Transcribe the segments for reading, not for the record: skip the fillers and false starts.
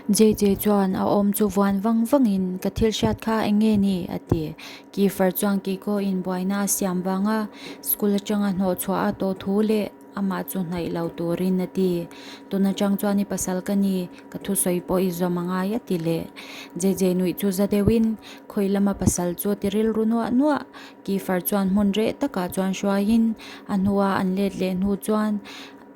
JJ chuan a awm chu vuan vang vangin, Ka thil hriat kha eng nge ni? a ti. Kiefer chuan Kiko in buaina a siam vanga school atanga hnawhchhuah a tawh thu leh amah chu hnaih lo turin a ti. Tun atang chuan i pasal ka ni, ka thusawi pawh i zawm a ngai a ti leh. JJ nuih chu za deuhin khawi lama pasal chu a ti rilru nuah nuah. Kiefer chuan hmun reh takah chuan hruaiin a hnua an let leh hnu chuan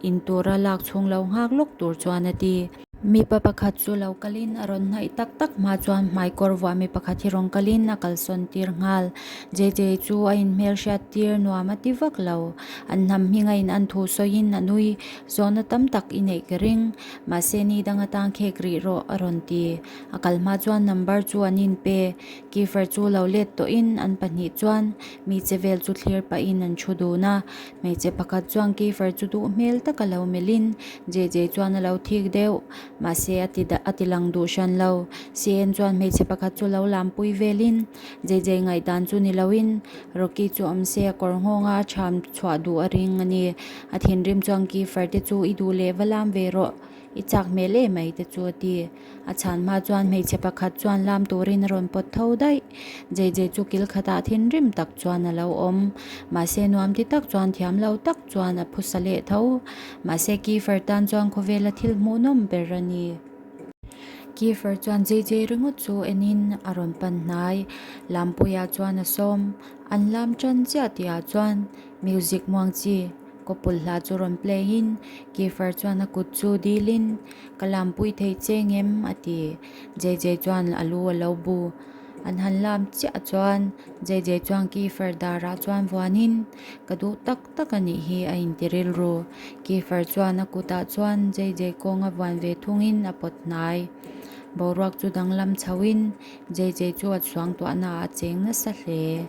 In tura lak chhung lo nghak lawk tur chuan a ti. Mipa pakhat chu lo kalin a rawn hnaih tak tak hma chuan hmaikawr vuah mi pakhat hi rawn kalin a kalsawn tir nghal. JJ chu a inhmelhriat tir nuam a ti vak lo. An hnam hming a in an thu sawiin a nui. Zawhna tam tak i neih ka ring. Mahse ni dang atang khek rih rawh a rawn ti. A kal hma chuan number chu an inpe. Kiefer chu lo let tawhin an pahnih chuan mi che vel chu thlir pahin an thu dun a. Hmeichhe pakhat chuan Kiefer chu duh hmel taka lo melhin JJ chuan a lo thik deuh. Mahse a ti a ti lang duh hran lo. CN chuan hmeichhe pakhat chu lo lampui velin JJ ngaihdan chu ni loin Rocky chu awm se a kawr nghawnga a chham chhuah duh a ring a ni. A thinrim chuan Kiefer te chu i duh leh va lam ve rawh. I chak hmel em mai te chu a ti. A chhan hma chuan hmeichhe pakhat chuan lam turin a rawn pawt tho daih. JJ chu kil khatah thinrim tak chuan a lo awm. Mahse nuam ti tak chuan thiam lo tak chuan a phusa leh tho. Mahse Kiefer tan chuan khawvela thil hmuhnawm ber a ni. Kiefer chuan JJ ringawt chu enin a rawn pan hnai. Lampuiah chuan a sawm. An lam tan chiah tihah chuan music muang chi. Kawpul hla chu rawn play in Kiefer chuan a kut chu dil in Ka lampui thei che ngem? a ti. JJ chuan a lu a lo bu. An han lam chiah chuan JJ chuan Kiefer darah chuan vuan in Ka duh tak tak a nih hi a inti rilru. Kiefer chuan a kutah chuan JJ kawnga vuan ve thung in a pawt hnai. Boruak chu danglam chho in JJ chu a chhuangtuahna ah a cheng nasa hle.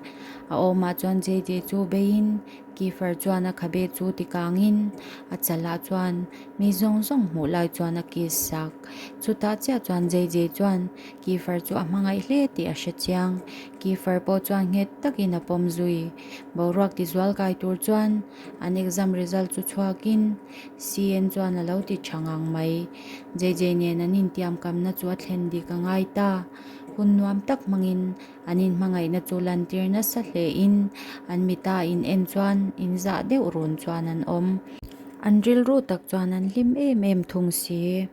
A awmah chuan JJ chu bei in Kiefer chuan a khabe chu ti kangin a chalah chuan mi zawng zawng hmuh lai chuan a kiss sak. Chutah chiah chuan JJ chuan Kiefer chu a hmangaih hle tih a hre chiang. Kiefer pawh chuan nghet takin a pawm zui. Boruak tizual kai tur chuan an exam result chu chhuakin CN chuan a lo ti tha ngang mai. JJ nen an intiam kamna chu a thlen dik a ngai ta. Hun nuam tak hmangin An inhmangaihna chu lantir nasa hlein an mita in en chuan in zah deuh run chuan an awm. An rilru tak chuan an hlim em em thung si.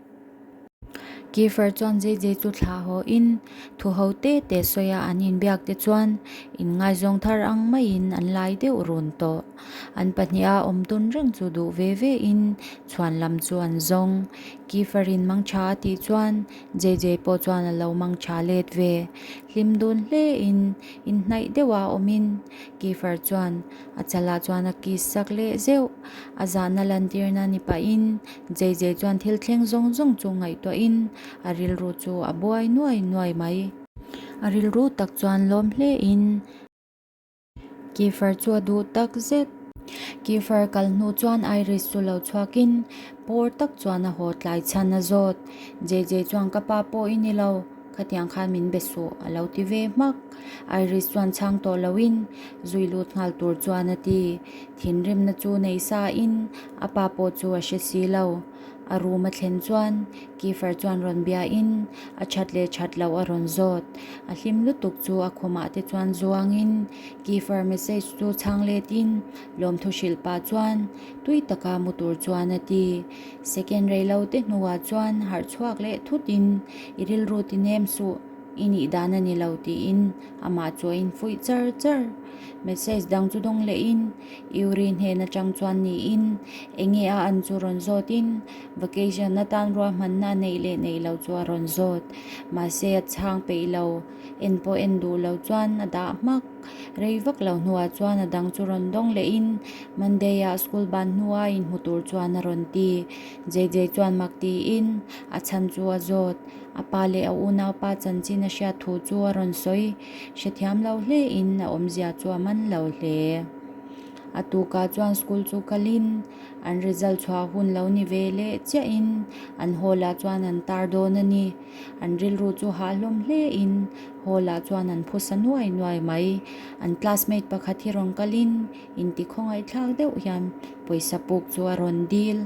Kiefer chuan JJ chu thlah haw in thu ho te te sawi a an inbiak te chuan inngaizawng thar ang maiin an lai deuh run tawh. An pahniha awm dun reng chu duh ve ve in chhuan lam chu an zawng. Kiefer in mangtha a tih chuan JJ pawh chuan a lo mang tha let ve. Hlim dun hle in inhnaih deuh a awm in Kiefer chuan a chalah chuan a kiss sak leh zeuh. A zahna lantirna ni pah in JJ chuan thil thleng zawng zawng chu ngaihtuah in a rilru chu a buai nuai nuai mai. A rilru tak chuan lawm hle in. Kiefer chu a duh tak zet. Kiefer kal hnu chuan Iris chu lo chhuakin pawr tak chuan a haw tlai chhan a zawt. JJ chuan ka pa pawh i ni lo, khatiang khan min be suh a lo ti ve hmak. Iris chuan chhang tawh loin zui lut nghal tur chuan a ti. Thinrimna chu nei sa in a pa pawh chu a hre si lo. A room a thlen chuan Kiefer chuan rawn bia in a that leh that loh a rawn zawt. A hlim lutuk chu a khumah te chuan zuang in Kiefer message chu chhang let in lawmthu hrilh pah chuan tui taka mu tur chuan a ti. Second rei lo te hnuah chuan harh chhuak leh thut in i rilru ti nem suh i nih dan a ni lo tiin amah chu a infuih char char. Message dang chu dawng leh in Yuri hnen atang chuan niin enge a an chu rawn zawt in vacation atan ruahmanna a neih leh neih loh chu a rawn zawt. Mahse a chhang peih lo, en pawh en duh lo chuan a dah hmak. Rei vak lo hnuah chuan a dang chu rawn dawng leh in Monday ah school ban hnua inhmu tur chuan a rawn ti. JJ chuan mak tiin a chhan chu a zawt. A pa leh a unaupa chanchin a hriat thu chu a rawn sawi. Hrethiam lo hle in a awmzia chu a man lo hle. A tukah chuan school chu kalin an result chhuah hun lo ni ve leh chiah in an hall ah chuan an tar dawn a ni. An rilru chu hah hlawm hle in Hall ah chuan an phusa nuai nuai mai. An classmate pakhat hi rawn kalin inti khawngaihthlak deuh hian pawisa puk chu a rawn dil.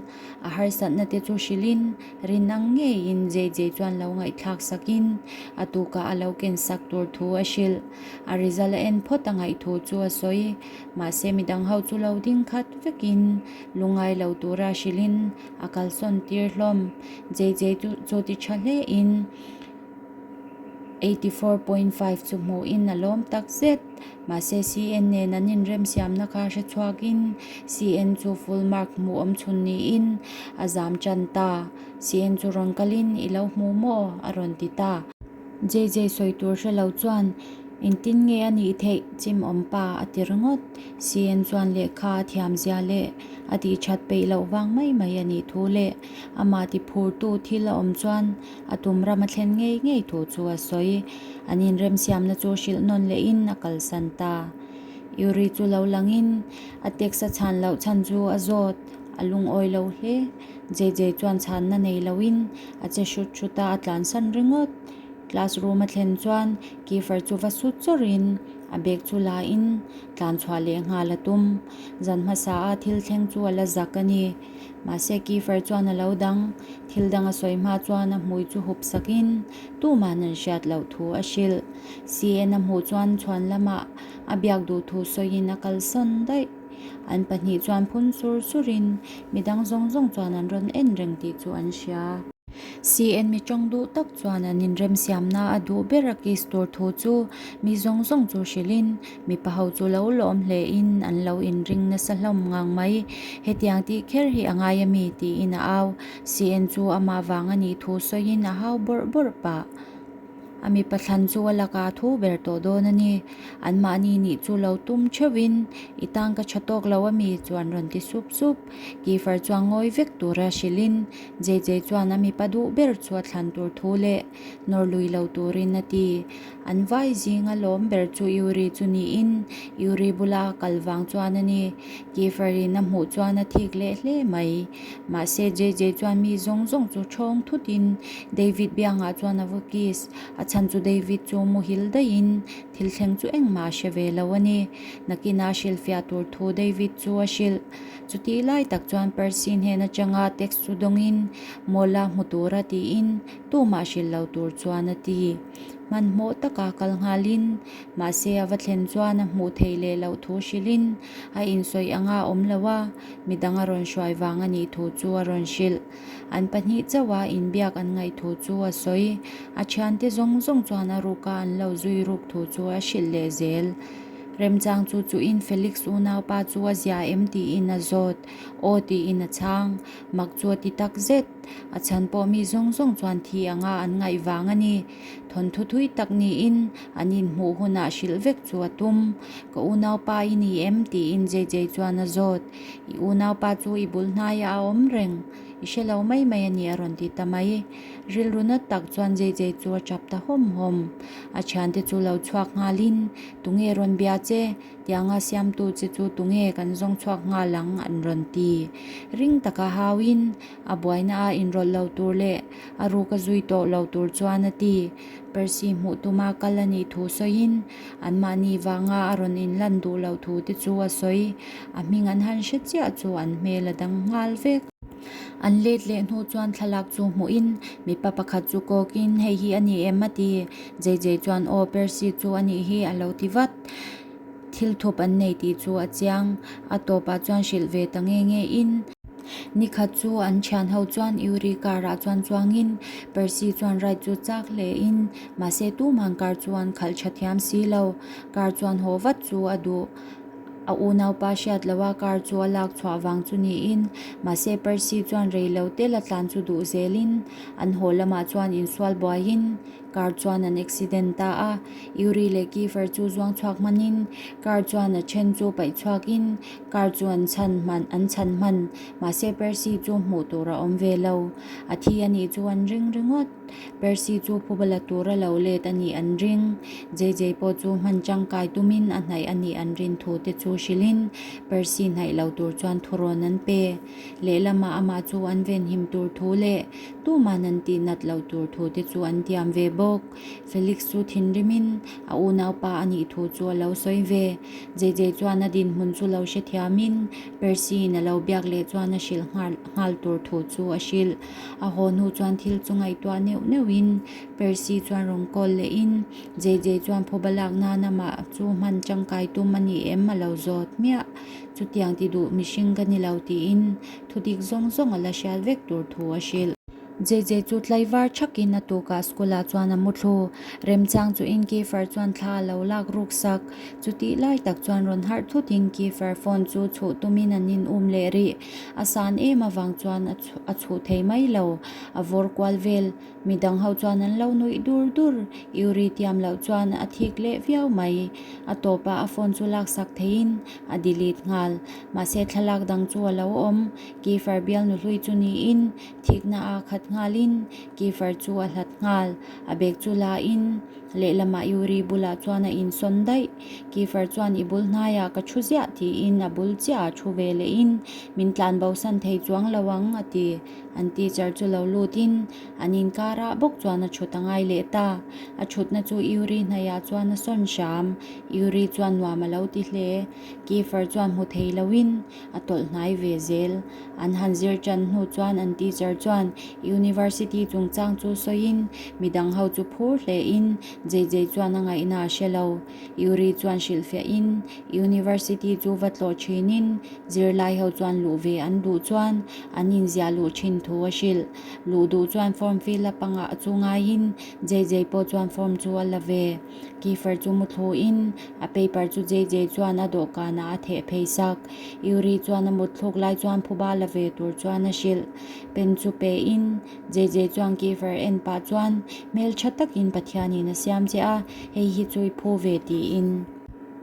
A harsatna te chu hrilhin rin ang ngeiin JJ chuan lo ngaihthlak sakin a tukah a lo ken sak tur thu a hrilh. A result a en phawt a ngaih thu chu a sawi. Mahse midang ho chu lo ding khat vekin lungngai lo tura hrilhin a kalsawn tir hlawm. JJ chu ti tha hlein 84.5 chu hmuhin a lawm tak zet. Mahse CN nen an inremsiamna kha hre chhuakin CN chu full mark hmuh awm chhun niin a zam tan ta. CN chu rawn kalin i lo hmu maw? a rawn ti ta. JJ sawi tur hre lo chuan engtin nge a nih theih chim awm pa a ti ringawt. CN chuan lehkha a thiam zia leh a tih that peih loh vang mai mai a nih thu leh amah ti phurtu thil a awm chuan a tum ram a thlen ngei ngei thu chu a sawi. An inremsiamna chu hrilh nawn lehin a kalsan ta. Yuri chu lo langin a text a chhan loh chhan chu a zawt, a lungawi lo hle. JJ chuan chhanna nei loin a che hrut hrut a, a tlansan ringawt. Class room a thlen chuan Kiefer chu va sut chawrhin a bag chu la in tlan chhuah leh nghal a tum. Zan hmasa a thil thleng chu a la zak a ni. Mahse Kiefer chuan a lo dang. Thil dang a sawi hma chuan a hmui chu hup sakin tuman an hriat loh thu a hrilh. CN a hmuh chuan chhuan lamah a biak duh thu sawiin a kalsawn daih. An pahnih chuan phun sur surin midang zawng zawng chuan an rawn en reng tih chu an hria. CN mi tawng duh tak chuan an inremsiamna a duh ber a kiss tur thu chu mi zawng zawng chu hrilhin mipa ho chu lo lawm hlein an lo inring nasa hlawm ngang mai. Hetiang tih kher hi a ngai ami? tiin a au. CN chu amah vang a nih thu sawiin a hau bawrh bawrh pah. A mipa thlan chu a lakah a thu ber tawh dawn a ni. Anmahni nih chu lo tum theuhin, I tan ka tha tawk lo ami? chuan rawn ti sup sup. Kiefer chuan ngawi vek tura hrilhin, JJ chuan a mipa duh ber chu a thlan tur thu leh nawr lui lo turin a ti. An vai zinga lawm ber chu Yuri chu niin, Yuri bula a kal vang chuan a ni. Kiefer-in a hmuh chuan a thik leh hle mai. Mahse, JJ chuan mi zawng zawng chu thawng thutin David biangah chuan a va kiss. A chhan chu David chu muhil daihin thil thleng chu engmah a hre ve lo a ni. Nakinah a hrilhfiah tur thu David chu a hrilh. Chutih lai tak chuan Percy hnen atanga text chu dawngin Mawla hmu tura tiin tumah hrilh lo tur chuan a ti. Hmanhmawh taka kal nghalin mahse a va thlen chuan a hmuh theih leh loh thu hrilhin a insawi anga awm lo a. Midang a rawn hruai vang a nih thu chu a rawn hrilh. An pahnih chauha inbiak an ngaih thu chu a sawi. A thiante zawng zawng chuan a ruka an lo zui ruk thu chu a hrilh leh zel. Remchang chu chuhin Felix unaupa chu a zia em tiin a zawt. Aw tiin a chhang. Mak chu a ti tak zet. A chhan pawh mi zawng zawng chuan thi anga an ngaih vang a ni. Thawnthu thui tak niin an inhmuh hunah hrilh vek chu a tum. Ka unaupa i ni em? tiin JJ chuan a zawt. I unaupa chu i bul hnaiah a awm reng. I hre lo mai mai a ni a rawn ti ta mai. Rilru nat tak chuan JJ chu a tap ta hawm hawm. A thiante chu lo chhuak nghalin, Tunge rawn bia che? Tianga siamtu che chu tunge kan zawng chhuak nghal ang? an rawn ti. Ring taka hauin a buaina a inrawlh lo tur leh a ruk a zui tawh lo tur chuan a ti. Percy hmuh tuma kal a nih thu sawiin anmahni vanga a rawn inlan duh loh thu te chu a sawi. A hming an han hre chiah chu an hmel a dang nghal vek. An let leh hnu chuan thlalak chu hmuhin mipa pakhat chu kawkin hei hi a ni em a ti. JJ chuan aw Percy chu a nih hi a lo ti vat. Thil thup an nei tih chu a chiang. A tawpah chuan hrilh ve ta nge nge in. Nikhat chu an thian ho chuan Yuri car ah chuan chuangin Percy chuan ride chu chak hle in mahse tumhan car chu an khalh tha thiam si lo. Car chuan haw vat chu a duh. A unaupa hriat loh a car chu a lak chhuah vang chu niin mahse Percy chuan rei lo te la tlan chu duh zelin an haw lamah chuan insual buaiin Car chuan an accident ta a, Yuri leh Kiefer chu zuang chhuak hmanin car chuan a then chu paih chhuakin car chu an chhan hman an chhan hman mahse Percy chu hmuh tur a awm ve lo. A thi a nih chu an ring ringawt. Percy chu phuba la tura lo let a nih an ring. JJ pawh chu hman tangkai tumin a hnaih a nih an rin thu te chu hrilhin Percy hnaih lo tur chuan thurawn an pe. Lehlamah amah chu an venhim tur thu leh tuman an tihnat lo tur thu te chu an tiam ve bawk. Felix chu thinrimin a unaupa a nih thu chu a lo sawi ve. JJ chuan a dinhmun chu lo hrethiamin Percy-in a lo biak leh chuan a hrilh nghal tur thu chu a hrilh. A haw hnu chuan thil chu ngaihtuah neuh neuhin Percy chuan rawn call lehin JJ chuan phuba lak nan amah chu hman tangkai tum a ni em a lo zawt hmiah. Chutiang ti duh mihring ka ni lo tiin thudik zawng zawng a la hriat vek tur thu a hrilh. JJ chu tlaivar thakin a tukah school ah chuan a mu thlu. Remchang chu in Kiefer chuan thla a lo lak ruk sak. Chutih lai tak chuan rawn harh thut in Kiefer phone chu chhuh tumin an in um leh rih. A san em avang chuan a chhuh thei mai lo. A vawr kual vel. Midang ho chuan an lo nuih dur dur. Yuri tiam loh chuan a thik leh viau mai. A tawpah a phone chu laksak theiin a delete nghal. Mahse thlalak dang chu a lo awm. Kiefer bial nuhlui chu niin thikna a khat nghalin Kiefer chu a hlat nghal. A bag chu la in lehlamah Yuri bulah chuan a insawn daih. Kiefer chuan i bul hnaiah ka thu ziah tiin a bul chiah a thu ve lehin min tlan bosan thei chuang lo ang a ti. An teacher chu lo lutin an inkarah bawk chuan a thut a ngai leh ta. A thutna chu Yuri hnaiah chuan a sawn hram. Yuri chuan nuam a lo ti hle. Kiefer chuan hmu thei loin a tawlh hnai ve zel. An han zir tan hnu chuan an teacher chuan University chungchang chu sawiin midang ho chu phur hlein JJ chuan a ngaihna a hre lo. Yuri chuan hrilhfiahin University chu va tlawh thinin zirlai ho chuan luh ve an duh chuan an inziah luh thin thu a hrilh. Luh duh chuan form fill up a ngah chu ngaiin JJ pawh chuan form chu a la ve. Kiefer chu muthluin a paper chu JJ chuan a dawhkanah a theh phei sak. Yuri chuan a mutthluk lai chuan phuba la ve tur chuan a hrilh. Pen chu pe in JJ chuan Kiefer en pah chuan hmeltha takin Pathianin a siam che a, hei hi chu i phu ve tiin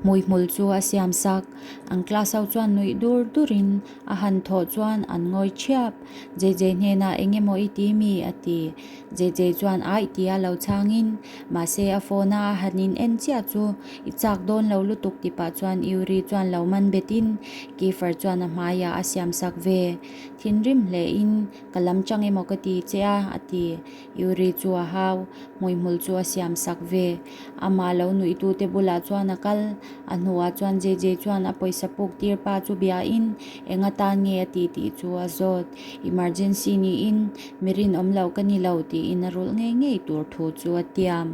hmuihmul chu a siam sak. An class ho chuan nuih dur durin a han thawh chuan an ngawi thiap. JJ hnenah eng emaw i ti mi? a ti. JJ chuan aih tia lo chhangin mahse a phone a a han in en chiah chu i chak dawn lo lutuk ti pah chuan Yuri chuan lo man betin Kiefer chuan a hmaiah a siam sak ve. Thinrim hlein ka lam chang emaw ka ti che a a ti. Yuri chu a hau, hmuihmul chu a siam sak ve. Amah lo nuihtute bulah chuan a kal. A hnuah chuan JJ chuan a pawisa puk tir pa chu biain eng atan nge a ti tih chu a zawt. Emergency niin mi rinawm lo ka ni lo tiin a rulh ngei ngei tur thu chu a tiam.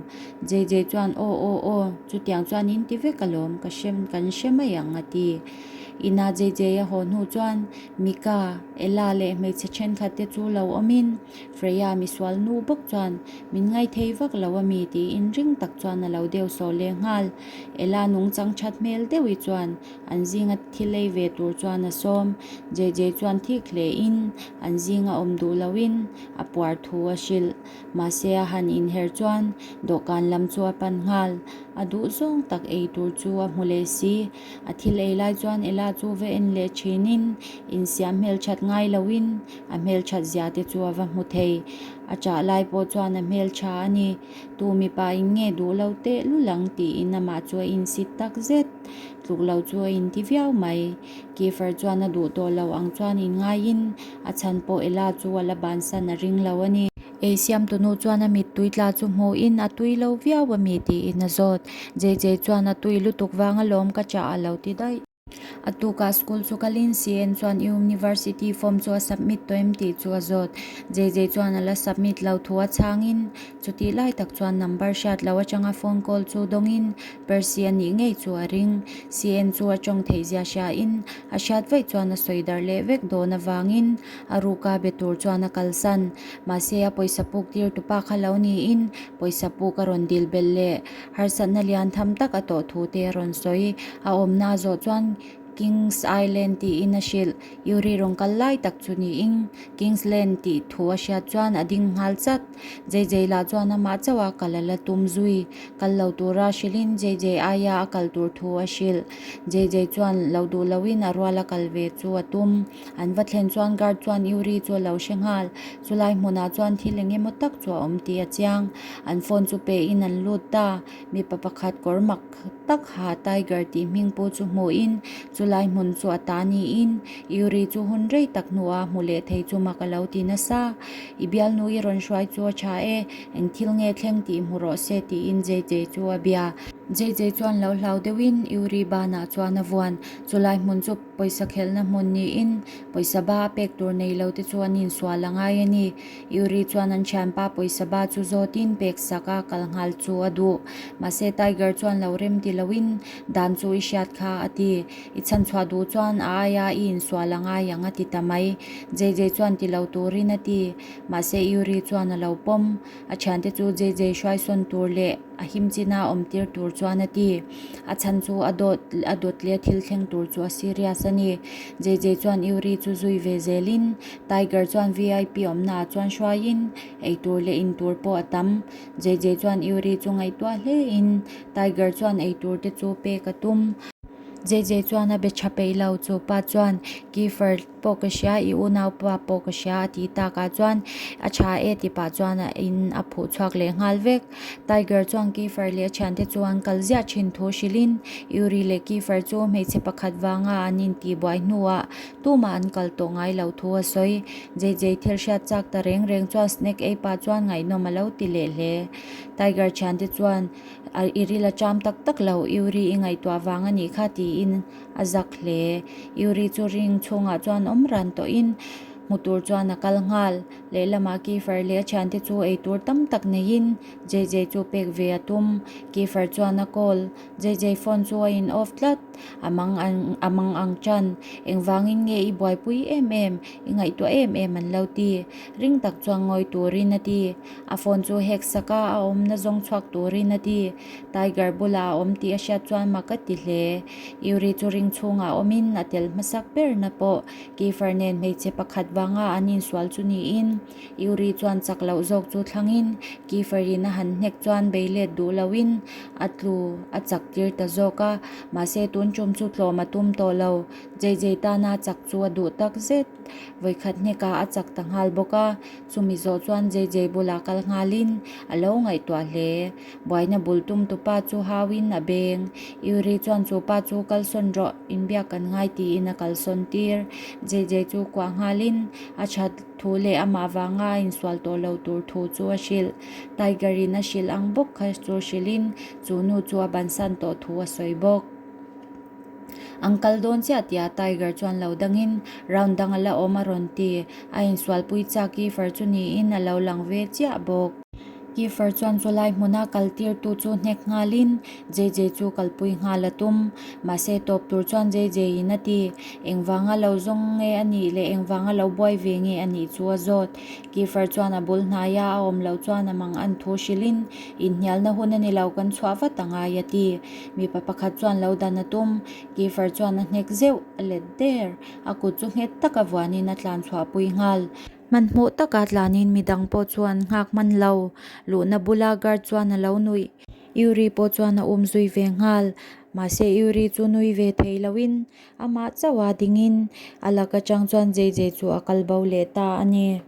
JJ chuan aw aw aw chutiang chuan in ti vek alawm ka hre kan hre mai ang a ti. Ina JJ a haw hnu chuan Mika, Ella leh hmeichhe thenkhat te chu lo awmin Freya misual nu bawk chuan min ngaithei vak lo a mi tiin ring tak chuan a lo deuh sawh leh nghal. Ella nungchang that hmel deuh i chuan an zinga thil ei ve tur chuan a sawm. JJ chuan thik hle in an zinga awm duh lo in a puar thu a hrilh. Mahse a han inher chuan dawhkan lam chu a pan nghal. A duh zawng tak ei tur chu a hmu leh si. A thil ei lai chuan Ella chu va en leh thin in insiam hmelthat ngai lo in a hmelthat zia te chu a va hmu thei. A chah lai pawh chuan a hmeltha a ni. Tu mipa in nge duh lo teh lul ang tiin amah chu a insit tak zet. Tluk lo chu a inti viau mai. Kiefer chuan a duh tawh lo ang chuan inngaiin a chhan pawh Ella chu a la bansan a ring lo a ni. Ei siamtunu chuan a mittui tla chu hmuhin a tui lo viau a mi tiin a zawt. JJ chuan a tui lutuk vang alawm ka chah a lo ti daih. A tukah school chu kalin CN chuan University form chu a submit tawh em tih chu a zawt. JJ chuan a la submit lo thu a chhangin chutih lai tak chuan number hriat loh atanga phone call chu dawngin Percy a nih ngei chu a ring. CN chu a tawng theih zia hriain a hriat vaih chuan a sawi darh leh vek dawn avangin a ruka be tur chuan a kalsan. Mahse a pawisa puk tir tupa kha lo niin pawisa puk a rawn dil belh leh. Harsatna lian tham tak a tawh thu te a rawn sawi. A awmna zawh chuan Kings Island tiin a hrilh. Yuri rawn kal lai tak chu niin Kings Land tih thu a hriat chuan a ding nghal chat. JJ lah chuan amah chauh a kal a la tum zui. Kal lo tura hrilhin JJ aia a kal tur thu a hrilh. JJ chuan lo duh loin a rual a kal ve chu a tum. An va thlen chuan guard chuan Yuri chu a lo hre nghal. Chulai hmunah chuan thil eng emaw tak chu a awm tih a chiang. An phone chu pein an lut ta. Mipa pakhat kawr mak tak ha Tiger tih hming pu chu hmuhin chulai hmun chu a ta niin Yuri chu hun rei tak hnuah hmu leh thei chu mak a lo ti nasa. I bialnu i rawn hruai chu a tha e, eng thil nge thleng tih hmu rawh se tiin JJ chu a bia. JJ chuan lo hlau deuhin Yuri banah chuan a vuan. Chulai hmun chu pawisa khelhna hmun niin pawisa ba a pek tur nei lo te chu an insual a ngai a ni. Yuri chuan an thianpa pawisa ba chu zawtin pek sak a kal nghal chu a duh. Mahse Tiger chuan lo rem ti loin dan chu i hriat kha a ti. I chhanchhuah duh chuan a aia i insual a ngai ang a ti ta mai. JJ chuan ti lo turin a ti. Mahse Yuri chuan a lo pawm. A thiante chu JJ hruaisawn tur leh a him china awm tir tur chuan a ti. A chhan chu a dawt a dawt leh thil thleng tur chu a serious a ni. JJ chuan Yuri chu zui ve zelin Tiger chuan vip awmna ah chuan hruaiin eitur leh intur pawh a tam. JJ chuan Yuri chu ngaihtuah hlein Tiger chuan eitur te chu pek a tum. JJ chuan a be tha peih lo chu pa chuan Kiefer pawh ka hria, i unaupa pawh ka hria a tih takah chuan a tha e ti pah chuan a in a phuh chhuak leh nghal vek. Tiger chuan Kiefer leh a thiante chu an kal ziah thin thu hrilhin Yuri leh Kiefer chu hmeichhe pakhat vanga an intihbuai hnuah tumah an kal tawh ngai lo thu a sawi. JJ thil hriat chak ta reng reng chuan snack ei pah chuan ngaihnawm a lo ti leh hle. Tiger thiante chuan I ril a cham tak tak lo, Yuri i ngaihtuah vang a nih kha tiin a zak hle. Yuri chu ring chhungah chuan awm ran tawhin hmu tur chuan a kal nghal. Lehlamah Kiefer leh a thiante chu eitur tam tak neiin JJ chu pek ve a tum. Kiefer chuan a call. JJ phone chu a in off tlat. A mang ang a mang ang tan. Engvangin nge i buaipui em em? I ngaihtuah em em an lo ti. Ring tak chuan ngawi turin a ti. A phone chu hack sak a, a awmna zawng chhuak turin a ti. Tiger bulah a awm tih a hriat chuan mak a ti hle. Yuri chu ring chhungah awmin a tel hmasak berna pawh Kiefer nen hmeichhe pakhat vanga an insual chu niin Yuri chuan chak loh zawk chu thlangin Kiefer in a han hnek chuan bei let duh loin a tlu a chak tir ta zawk a, mahse tun tum chu tlawm a tum tawh lo. JJ tana chak chu a duh tak zet. Vawikhat hnekah a chak ta nghal bawk a, chumi zawh chuan JJ bulah kal nghalin a lo ngaihtuah hle. Buaina bul tum tupa chu hauin a beng. Yuri chuan chu pa chu kalsawn rawh, inbiak kan ngai tiin a kalsawn tir. JJ chu kuah nghalin a that thu leh amah vanga a insual tawh lo tur thu chu a hrilh. Tiger in a hrilh ang bawk kha chu hrilhin chu nu chu a bansan tawh thu a sawi bawk. An kal dawn chiah tia Tiger chuan lo dangin round dang a la awm a rawn ti. A insualpui chak Kiefer chu niin a lo lang ve chiah bawk. Kiefer chuan chulai hmuna kal tirtu chu hnek nghalin JJ chu kalpui nghal a tum. Mahse tawp tur chuan JJ in a ti. Engvanga lo zawng nge a nih leh engvanga lo buai ve nge a nih chu a zawt. Kiefer chuan a bul hnaia a awm loh chuan a mang an thu hrilhin inhnialna hun a ni lo kan chhuah vat a ngai a ti. Mipa pakhat chuan lo dan a tum, Kiefer chuan a hnek zeuh, a let der. A kut chu nghet taka vuanin a tlan chhuahpui nghal. Hmanhmawh taka tlanin midang pawh chuan nghak hman lo. Luhna bula guard chuan a lo nuih. Yuri pawh chuan a um zui ve nghal. Mahse Yuri chu nui ve thei loin amah chauh a dingin a lak atang chuan JJ chu a kal bo leh ta a ni.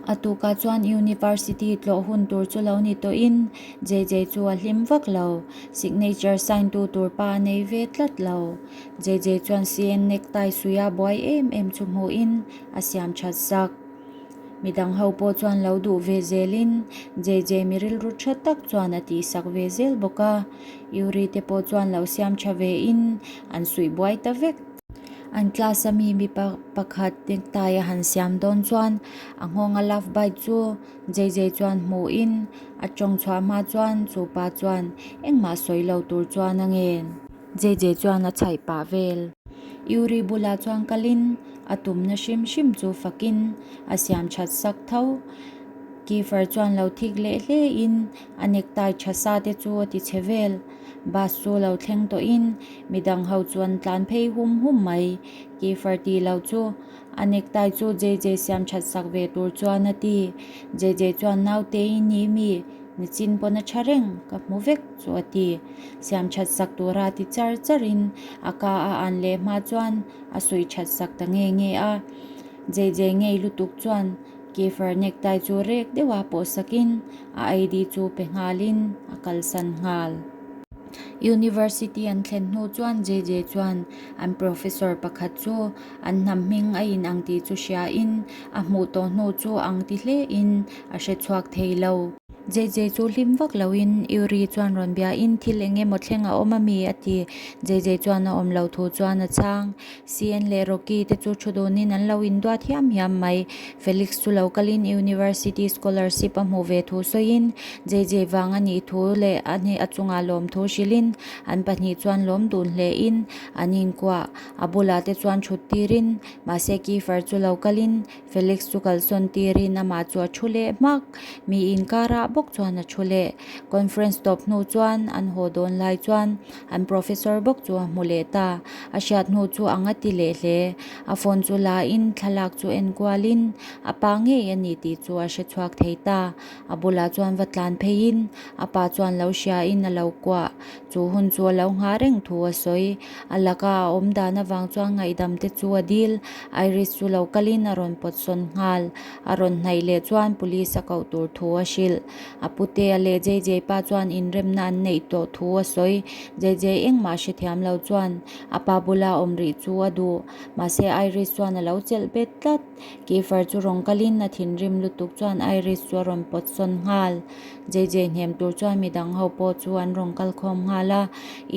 A tukah chuan University tlawh hun tur chu lo ni tawhin JJ chu a hlim vak lo. Signature sign tu tur pa a nei ve tlat lo. JJ chuan CN necktie suia buai em em chu hmuhin a siam that sak. Midang ho pawh chuan lo duh ve zelin JJ mi rilru tha tak chuan a tihsak ve zel bawk a. Yuri te pawh chuan lo siam tha vein an suih buai ta vek. An class a mi mipa pakhat necktie a han siam dawn chuan a nghawnga love bite chu JJ chuan hmuhin a tawng chhuah hma chuan chu pa chuan engmah sawi lo tur chuan a ngen. JJ chuan a chhaih pah vel. Yuri bulah chuan kalin a tumna hrim hrim chu fakin a siam that sak tho. Kiefer chuan lo thik leh hle in a necktie tha sa te chu a ti chhe vel. Bus chu lo thleng tawh in midang ho chu an tlan phei hum hum mai. Kiefer tih lo chu a necktie chu JJ siam that sak ve tur chuan a ti. JJ chuan naute i ni mi nichin pawn a tha reng ka hmu vek chu a ti. Siam that sak tura ti char char in a ka a an leh hma chuan a suih that sak ta nge nge a. JJ ngei lutuk chuan Kiefer necktie chu rek deuha pawh sakin a ID chu pe nghalin a kalsan nghal. University an thlen hnu chuan JJ chuan an professor pakhat chu an hnam hming a inang tih chu hriain a hmuh tawh hnu chu ang ti hlein a hre chhuak thei lo. JJ chu hlim vak loin Yuri chuan rawn biain thil eng emaw thleng a awm ami a ti. JJ chuan a awm lo thu chuan a chhang. CN leh Rocky te chu thu dunin an lo induat hiam hiam mai. Felix chu lo kalin University scholarship a hmuh ve thu sawiin JJ vang a nih thu leh a hne a chungah lawm thu hrilhin an pahnih chuan lawm dun hlein an inkuah. A bulah te chuan thut tirin mahse Kiefer chu lo kalin Felix chu kalsawn tirin amah chu a thu leh hmak. Mi inkarah bawk chuan a thu leh. Conference tawp hnu chuan an haw dawn lai chuan an professor bawk chu a hmu leh ta. A hriat hnu chu ang a ti leh hle. A phone chu la in thlalak chu en kualin a pa ngei a ni tih chu a hre chhuak thei ta. A bulah chuan va tlan pheiin a pa chuan lo hriain a lo kuah. Chu hun chu a lo nghah reng thu a sawi. A laka a awm dan avang chuan ngaihdam te chu a dil. Iris chu lo kalin a rawn pawt sawn nghal. A rawn hnaih leh chuan police a koh tur thu a hrilh. A putea leh JJ pa chuan inremna an neih tawh thu a sawi. JJ engmah hrethiam lo chuan a pa bula awm rih chu a duh. Mahse Iris chuan a lo chelh bet tlat. Kiefer chu rawn kalin a thinrim lutuk chuan Iris chu a rawn pawt sawn nghal. JJ hnem tur chuan midang ho pawh chu an rawn kal khawm nghal a.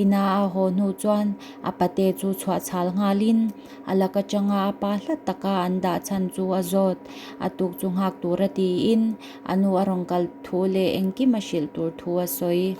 Ina a haw hnu chuan a pate chu chhuah chhal nghalin a lak atanga a pa hlat taka an dah chhan chu a zawt. A tuk chu nghak tura tiin a nu a rawn kal thu leh engkim a hrilh tur thu a sawi.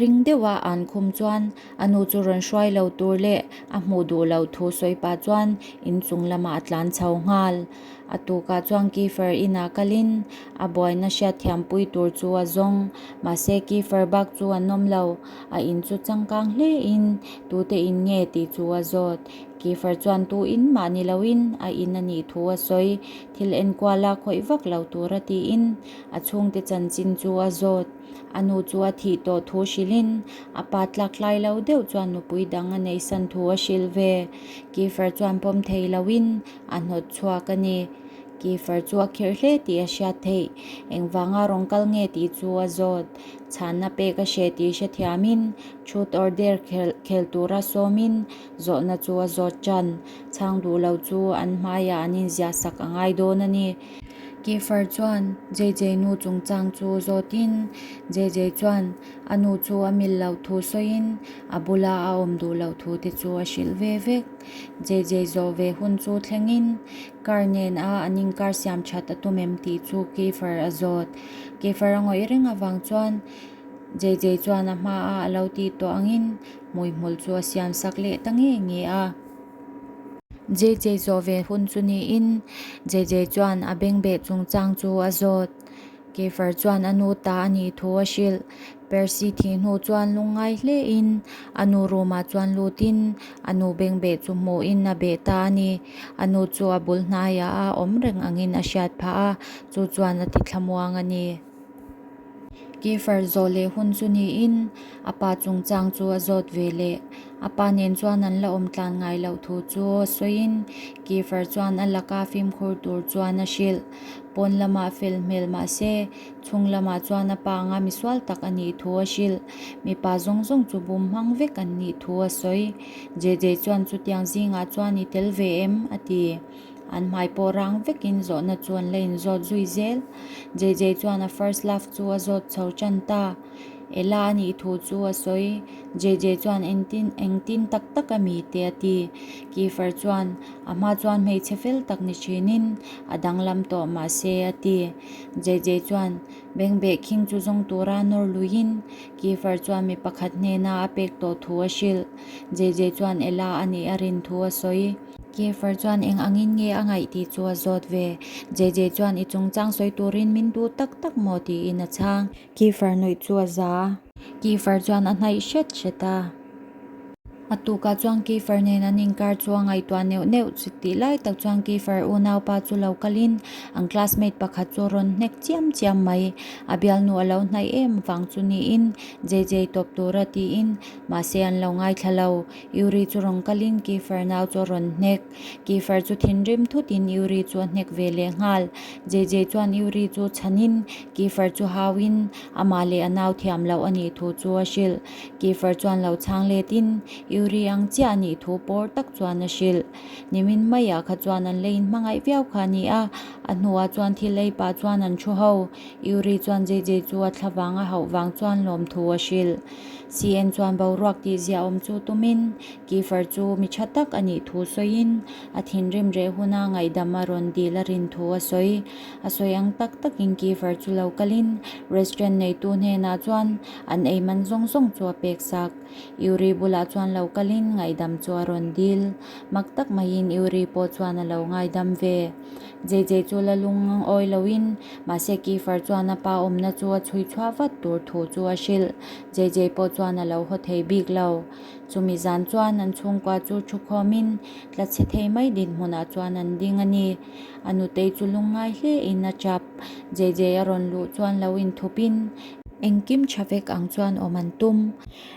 Ring deuha an khum chuan a nu chu rawn hruai lo tur leh a hmuh duh loh thu sawi pah chuan inchung lamah a tlan chho nghal. A tukah chuan Kiefer inah kalin a buaina hriatthiampui tur chu a zawng. Mahse Kiefer bak chu an awm lo. A in chu changkang hlein tute in nge tih chu a zawt. Kiefer chuan tu in mah ni loin a in a nih thu a sawi. Thil enkuala khawih vak lo tura tiin a chhungte chanchin chu a zawt. A nu chu a thih tawh thu hrilhin a pa tlak hlai lo deuh chuan nupui dang a neihsan thu a hrilh ve. Kiefer chuan pawm thei loin a hnawt chhuak a ni. Kiefer chu a khirh hle tih a hriat theih. Engvanga rawn kal nge tih chu a zawt. Chhanna pek a hreh tih hrethiamin truth or dare khel tura sawmin zawhna chu a zawt tan. Chhang duh lo chu an hmaiah an inziah sak a ngai dawn a ni. Kiefer chuan JJ nu chungchang chu zawtin JJ chuan a nu chu a mil loh thu sawiin a bula a awm duh loh thu te chu a hrilh ve vek. JJ zawh ve hun chu thlengin car nen a an inkar siam that a tum em tih chu Kiefer a zawt. Kiefer a ngawih reng avang chuan JJ chuan a hma a a lo tih tawh angin hmuihmul chu a siam sak leh ta nge nge a. JJ zawh ve hun chu niin JJ chuan a bengbeh chungchang chu a zawt. Kiefer chuan a nu ta a nih thu a hrilh. Percy thih hnu chuan lungngai hlein a nu room ah chuan lutin a nu bengbeh chu hmuhin a beh ta a ni. A nu chu a bul hnaiah a awm reng angin a hriat phah a, chu chuan a ti thlamuang a ni. Kiefer zawh leh hun chu niin a pa chungchang chu a zawt ve leh. A pa nen chuan an la awm tlan ngai loh thu chu a sawiin Kiefer chuan a laka fimkhur tur chuan a hrilh. Pawn lamah fel hmel mah se, chhung lamah chuan a pa anga misual tak a nih thu a hrilh. Mipa zawng zawng chu bum hmang vek an nih thu a sawi. JJ chuan chutiang zingah chuan i tel ve em? a ti. An hmai pawh rang vekin zawhna chu an la inzawt zui zel. JJ chuan a first love chu a zawt chho tan ta. Ella a nih thu chu a sawi. JJ chuan engtin engtin tak tak a mi te a ti. Kiefer chuan a hma chuan hmeichhe fel tak ni thinin a danglam tawh mahse a ti. JJ chuan. Bengbeh khing chu zawng tura nawr luiin Kiefer chuan mi pakhat hnena a pek tawh thu a hrilh. JJ chuan Ella a nih a rin thu a sawi. Kiefer chuan eng angin nge a ngaih tih chu a zawt ve. JJ chuan i chungchang sawi turin min duh tak tak maw tiin a chhang. Kiefer nuih chu a za. Kiefer chuan a hnaih hret hret a. A tukah chuan Kiefer nen an inkar chu a ngaihtuah neuh neuh chutih lai tak chuan Kiefer unaupa chu lo kalin an classmate pakhat chu a rawn hnek chiam chiam mai. A bialnu a lo hnaih em vang chu niin JJ tawp tura tiin mahse an lo ngaithla lo. Yuri chu rawn kalin Kiefer nau chu a rawn hnek. Kiefer chu thinrim thutin Yuri chu a hnek ve leh nghal. JJ chuan Yuri chu chhanin Kiefer chu hauin amah leh a nau thiam loh a nih thu chu a hrilh. Kiefer chuan lo chhang letin Yuri ang chiah a nih thu pawr tak chuan a hrilh. Nimin maiah kha chuan an lei in hmangaih viau kha a ni a, a hnuah chuan thil ei pah chuan an thu ho. Yuri chuan JJ chu a thla vang a hauh vang chuan lawmthu a hrilh. CN chuan boruak tih ziah awm chu tumin Kiefer chu mi tha tak a nih thu sawiin a thinrim reh huna ngaihdam a rawn dil a rin thu a sawi. A sawi ang tak takin Kiefer chu lo kalin restaurant neitu hnenah chuan an ei man zawng zawng chu a pek sak. Yuri bulah chuan lo kalin ngaihdam chu a rawn dil. Mak tak maiin Yuri pawh chuan a lo ngaidam ve. JJ chu la lung awi loin mahse Kiefer chuan a pa awmna chu a chhui chhuah vat tur thu chu a hrilh. JJ pawh chuan a lo haw thei bik lo. Chumi zan chuan an chhungkua chu thu khawmin tla chhe thei mai dinhmunah chuan an ding a ni. A nutei chu lungngai hlein a chap. JJ a rawn luh chuan lo inthupin engkim tha vek ang chuan awm an tum.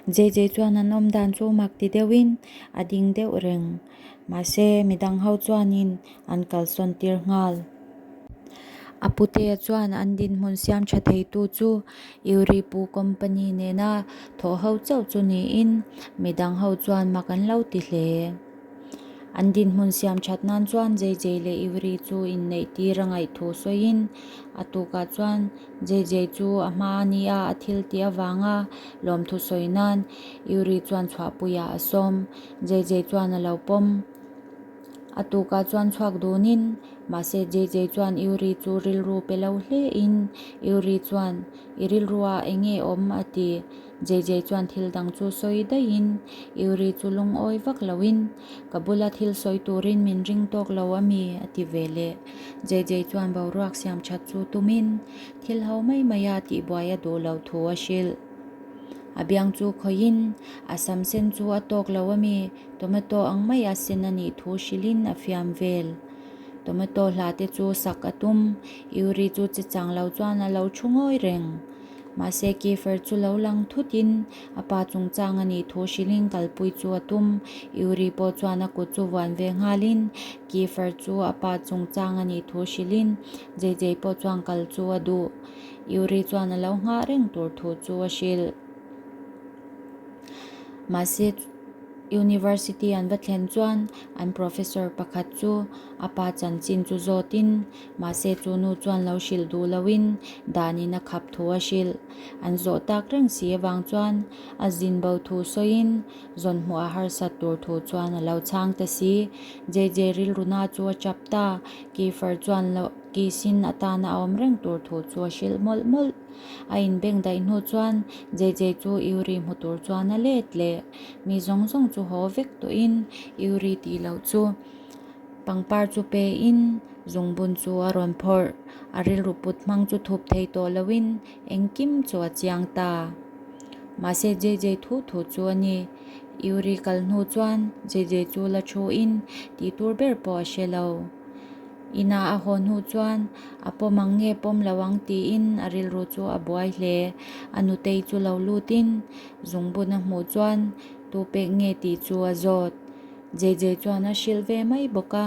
JJ chuan an awm dan chu mak ti deuhin a ding deuh reng. Mahse midang ho chuanin an kalsawn tir nghal. A putea chuan an dinhmun siam tha theitu chu Euripu company nena thawh ho chauh chu niin midang ho chuan mak an lo ti hle. An dinhmun siam that nan chuan JJ leh Euri chu inneih tir a ngaih thu sawiin a tukah chuan JJ chu a hma a nia a thil tih avanga lawmthu sawi nan Euri chuan chhuahpuiah a sawm. JJ chuan a lo pawm. A tukah chuan chhuak dunin, mahse JJ chuan Yuri chu rilru pe lo hlein Yuri chuan, I rilruah eng nge awm? a ti. JJ chuan thil dang chu sawi daihin Yuri chu lungawi vak loin, Ka bula thil sawi turin min ring tawk lo a mi? a ti ve leh. JJ chuan boruak siam that chu tumin thil ho mai maia tihbuai a duh loh thu a hrilh. A biang chu khawihin, A sam sen chu a tawk lo a mi? Tomato ang mai a sen a nih thu hrilhin a fiam vel. Tomato hla te chu sak a tum. Yuri chu che chang lo chuan a lo thu ngawi reng. Mahse Kiefer chu lo lang thutin a pa chungchang a nih thu hrilhin kalpui chu a tum. Yuri pawh chuan a kut chu vuan ve nghalin Kiefer chu a pa chungchang a nih thu hrilhin JJ pawh chuan kal chu a duh. Yuri chuan a lo nghah reng tur thu chu a hrilh. Mahse University an va thlen chuan an professor pakhat chu a pa chanchin chu zawtin mahse chu nu chuan lo hrilh duh loin danin a khap thu a hrilh. An zawh tak reng si avang chuan a zin bo thu sawiin zawn hmuh a harsat tur thu chuan a lo chhang ta si. JJ rilruna chu a chap ta, Kiefer chuan lo kisin atana a awm reng tur thu chu a hrilh mawlh mawlh. A inbeng daih hnu chuan JJ chu Yuri hmu tur chuan a let leh. Mi zawng zawng chu haw vek tawhin Yuri tih loh chu pangpar chu pein zungbun chu a rawn phawrh. A rilru put hmang chu thup thei tawh loin engkim chu a chiang ta. Mahse JJ thu thu chu a ni. Yuri kal hnu chuan JJ chu la thuin tih tur ber pawh a hre lo. Inah a haw hnu chuan a pawm ang nge pawm lo ang tiin a rilru chu a buai hle. A nutei chu lo lutin zungbun a hmuh chuan tu pek nge tih chu a zawt. JJ chuan a hrilh ve mai bawk a.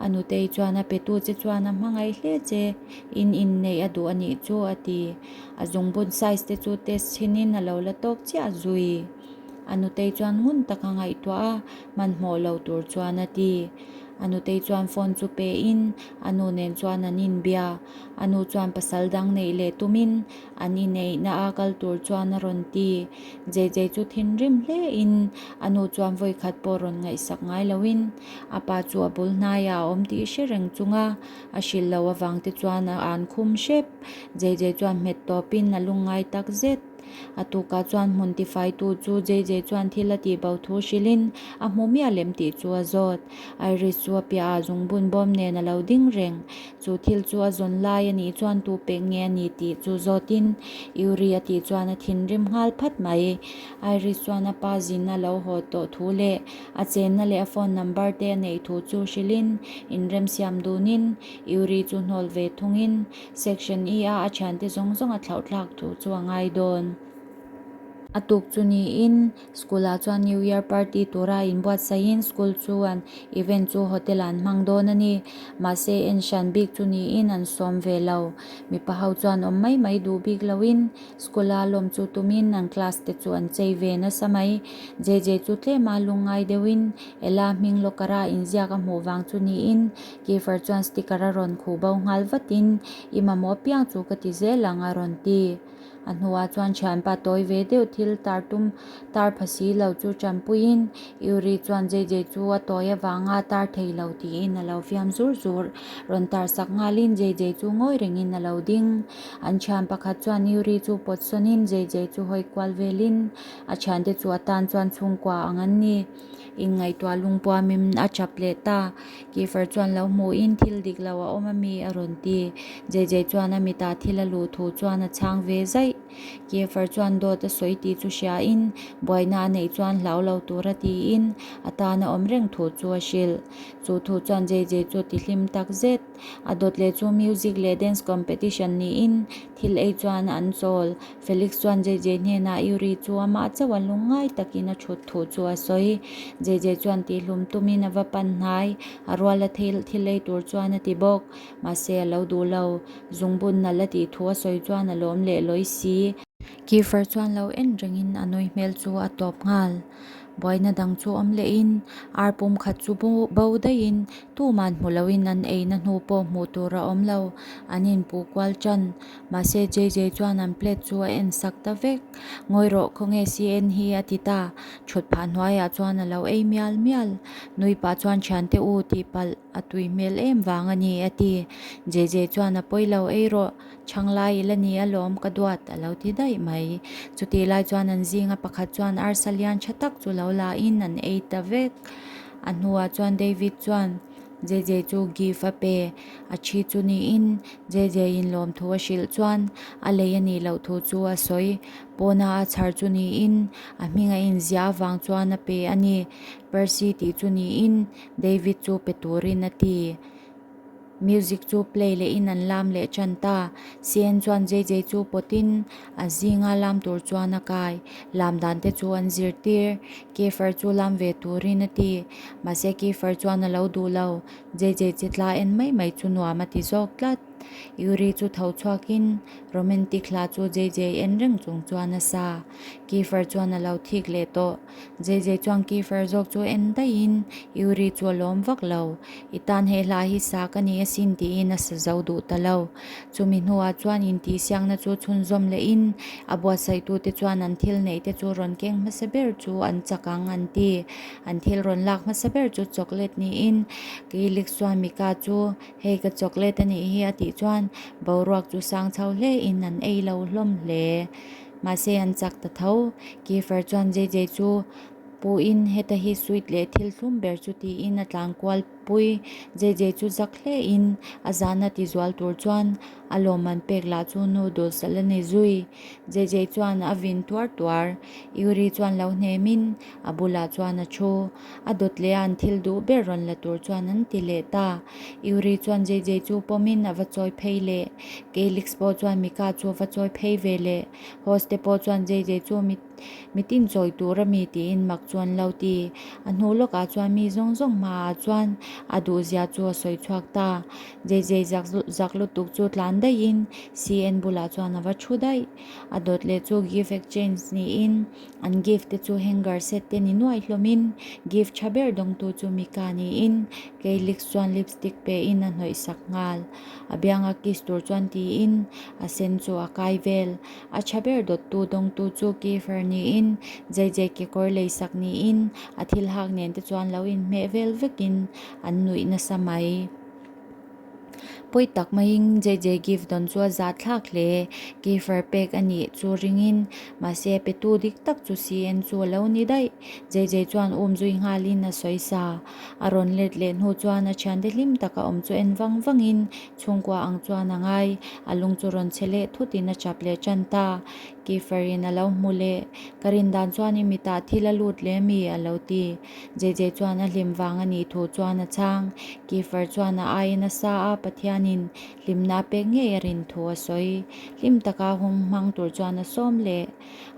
A nutei chuan a petu che chuan a hmangaih hle che, in inneih a duh a nih chu a ti. A zungbun size te chu test chhinin a lo la tawk chiah zui. A nutei chuan ngun taka ngaihtuah a, hmanhmawh lo tur chuan a ti. A nutei chuan phone chu pe in a nu nen chuan an inbia. A nu chuan pasal dang neih leh tumin an inneihna a kal tur chuan a rawn ti. JJ chu thinrim hle in a nu chuan vawikhat pawh rawn ngaihsak ngai loin a pa chu a bul hnaiah a awm tih hre reng chunga a hrilh loh avang te chuan a an khum hrep. JJ chuan hmet tawpin a lungngai tak zet. A tukah chuan hmun tifaitu chu JJ chuan thil a tih bo thu hrilhin a hmu miah lem tih chu a zawt. Iris chu a piahah zungbun bawm nen a lo ding reng. Chu thil chu a zawn lai a nih chuan tu pek nge a ni tih chu zawtin Yuri a tih chuan a thinrim nghal phat mai. Iris chuan a pa zin a lo haw tawh thu leh a chenna leh a phone number te a neih thu chu hrilhin inremsiam dunin Yuri chu hnawl ve thungin Section E a a thiante zawng zawng a thlauh thlak thu chu a ngai dawn. A tuk chu niin school ah chuan New Year party tura inbuatsaihin school chuan event chu hotel ah an hmang dawn a ni. Mahse en hran bik chu niin an sawm ve lo. Mipa ho chuan awm mai mai duh bik loin school a lawm chu tumin an class te chu an chei ve nasa mai. JJ chu tlema lungngai deuhin Ella hming locker a inziak a hmuh vang chu niin Kiefer chuan sticker a rawn khuh bo nghal vatin i mamawh apiang chu ka ti zel ang a rawn ti. A hnuah chuan thianpa tawi ve deuh thil tar tum tar pha si lo chu tanpuiin Yuri chuan JJ chu a tawi avanga tar thei lo tiin a lo fiam zur zur. Rawn tar sak nghalin JJ chu ngawi rengin a lo ding. An thian pakhat chuan Yuri chu pawt sawnin JJ chu hawi kual velin a thiante chu a tan chuan chhungkua ang an ni. Inngaihtuah lungpuamin a chap leh ta. Kiefer chuan lo hmuhin thil dik lo a awm ami a rawn ti. JJ chuan a mitah thil a luh thu chuan a chhang ve zaih. Kiefer chuan dawt a sawi tih chu hriain buaina a neih chuan hlau lo tura tiin a tan a awm reng thu chu a hrilh. Chu thu chuan JJ chu a tihlim tak zet. A dawt leh chu music leh dance competition niin thil ei chuan an chawl. Felix chuan JJ hnenah Yuri chu amah chauh a lungngai takin a thut thu chu a sawi. JJ chuan tihhlum tumin a va pan hnai, a ruala thil thil ei tur chuan a ti bawk. Mahse a lo duh lo. Zungbun nalh a tih thu a sawi chuan a lawm leh lawi si. Kiefer chuan lo en rengin a nui hmel chu a tawp nghal. Buaina dang chu awm lehin ar pum khat chu bo daihin tuman hmu loin an eina hnu pawh hmuh tur a awm lo, an inpuh kual tan. Mahse JJ chuan an plate chu a en sak ta vek. Ngawi rawh khawnge CN hi a ti ta. Thut phah hnuaiah chuan a lo ei mial mial. Nui pah chuan thiante u tih palh a tui hmel em vang a ni a ti. JJ chuan a pawi lo ei rawh. Chhang lai i la ni alawm ka duat a lo ti daih mai. Chutih lai chuan an zinga pakhat chuan arsa lian tha tak chu lo la in an ei ta vek. A hnuah chuan David chuan JJ chu gift a pe. A thi chu niin JJ in lawmthu a hrilh chuan a lei a nih loh thu chu a sawi. Pawna a chhar chu niin a hming a inziah avang chuan a pe a ni. Percy tih chu niin David chu pe turin a ti. Music chu play lehin an lam leh tan ta. CN chuan JJ chu pawtin a zinga lam tur chuan a kai. Lam dan te chu an zirtir. Kiefer chu lam ve turin a ti. Mahse Kiefer chuan a lo duh lo. JJ che tla en mai mai chu nuam a ti zawk tlat. Yuri chu tho chhuakin romantic hla chu JJ en reng chung chuan a sa. Kiefer chuan a lo thik leh tawh. JJ chuan Kiefer zawk chu en daihin Yuri chu a lawm vak lo. I tan he hla hi sa ka ni asin tiin a sa zo duh ta lo. Chumi hnuah chuan intihsiakna chu chhunzawm lehin a buatsaihtute chuan an thil neih te chu rawn keng hmasa ber chu an chak ang an ti. An thil rawn lak hmasa ber chu chocolate niin Felix chuan Mika chu hei ka chocolate a nih hi a tih chuan boruak chu sang chho hlein an ei lo hlawm hle. Mahse an chak ta tho. Kiefer chuan JJ chu puhin heta hi sweet leh thil thlum ber chu tiin a tlan kual pui. JJ chu zak hlein a zahna ti zual tur chuan a lawmman pek lah chu noodles a la ni zui. JJ chuan a vin tuar tuar. Yuri chuan lo hnemin a bulah chuan a thu. A dawt leh a an thil duh ber rawn la tur chuan an ti leh ta. Yuri chuan JJ chu pawmin a va chawi phei leh. Kelix pawh chuan Mika chu a va chawi phei ve leh. Host te pawh chuan JJ chu mi mitin chawi tur a mi tiin mak chu an lo ti. A hnu lawkah chuan mi zawng zawng hmaah chuan. a duhzia chu a sawi chhuak ta. JJ zak zak lutuk chu tlan daihin CN bulah chuan a va thu daih. A dawt leh chu gift exchange niin an gift te chu hanger set te ni nuai hlawmin gift tha ber dawngtu chu Mika niin Keilix chuan lipstick pein a hnawih sak nghal. A bianga kiss tur chuan tiin a sen chu a kai vel. A tha ber dawttu dawngtu chu Kiefer niin JJ kekawr lei sak niin a thil hak nen te chuan lo inhmeh vel vekin an nuih nasa mai. Pawi tak maiin JJ gift dawn chu a zah thlak hle. Kiefer pek a nih chu ringin mahse petu dik tak chu CN chu a lo ni daih. JJ chuan um zui nghalin a sawi sa. A rawn let leh hnu chuan a thiante hlim taka awm chu en vang vangin chhungkua ang chuan a ngai. A lung chu rawn che leh thutin a chap leh tan ta. Kiefer-in a lo hmu leh. Ka rin dan chuan i mitah thil a lut leh mi? a lo ti. JJ chuan a hlim vang a nih thu chuan a chhang. Kiefer chuan a aia nasa a Pathianin hlimna a pek ngei a rin thu a sawi. Hlim taka hung hmang tur chuan a sawm leh.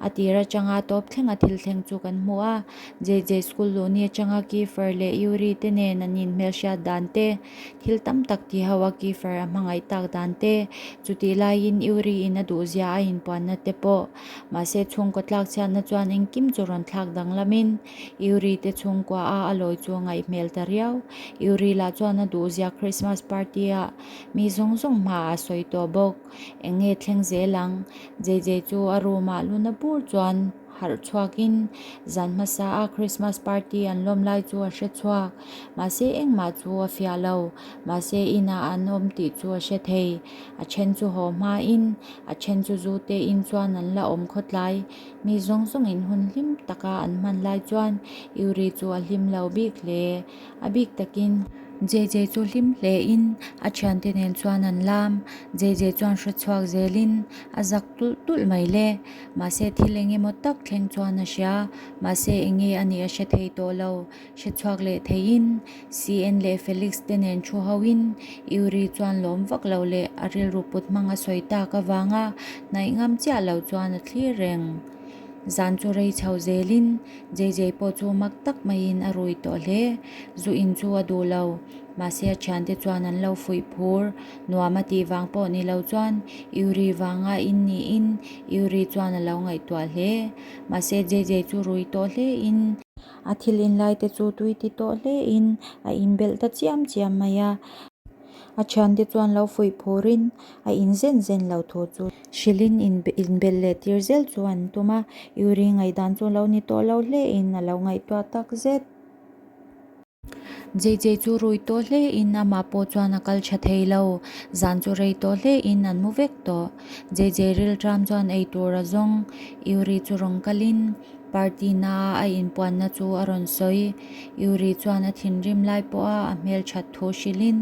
A tir atanga tawp thlenga thil thleng chu kan hmu a, JJ school luh ni atanga Kiefer leh Yuri te nen an inhmelhriat dan te, thil tam tak ti ho a Kiefer a hmangaih tak dan te, chutih laiin Yuri in a duhzia a inpuanna te pawh. Mahse chhungkaw tlak chhiatna chuan engkim chu rawn thlak danglamin Yuri te chhungkua a a lawi chu a ngaih hmel ta riau. Yuri lah chuan a duhzia Christmas party ah mi zawng zawng hmaah a sawi tawh bawk. Eng nge thleng zel ang? JJ chu a room ah luna bur chuan harh chhuakin zan hmasa a Christmas party an lawm lai chu a hre chhuak. Mahse engmah chu a fiah lo. Mahse inah an awm tih chu a hre thei. A then chu haw hmain, a then chu zu te in chuan an la awm khawtlai. Mi zawng zawngin hun hlim taka an hman lai chuan Yuri chu a hlim lo bik hle. A bik takin JJ chu hlim hlein a thiante nen chuan an lam. JJ chuan hre chhuak zelin a zak tulh tulh mai le. Mahse thil eng emaw tak thleng chuan a hria. Mahse eng nge a nih a hre thei tawh lo. Hre chhuak leh theiin CN leh Felix te nen thu hoin Yuri chuan lawm vak lo leh a rilru put hmang a sawi tak avanga hnaih ngam chiah lo chuan a thlir reng. Zan chu rei chho zelin JJ pawh chu mak tak maiin a rui tawh hle. Zu in chu a duh lo. Mahse a thiante chuan an lo fuih phur. Nuam a tih vang pawh ni lo chuan Yuri vanga in niin Yuri chuan a lo ngaihtuah hle. Mahse JJ chu rui tawh hle in. A thil in lai te chu tui ti tawh hle in a inbelh ta chiam chiam mai a. A thiante chuan lo fuih phurin a in zen zen lo thu chu hrilhin inbelh leh tir zel chu an tum a, Yuri ngaihdan chu lo ni tawh lo hle in a lo ngaihtuah tak zet. JJ chu rui tawh hle in amah pawh chuan a kal tha thei lo, zan chu rei tawh hle in an mu vek tawh. JJ rilṭam chuan eitur a zawng, Yuri chu rawn kalin. Party na a inpuanna chu a rawn sawi. Yuri chuan a thinrim lai pawha a hmel that thu hrilhin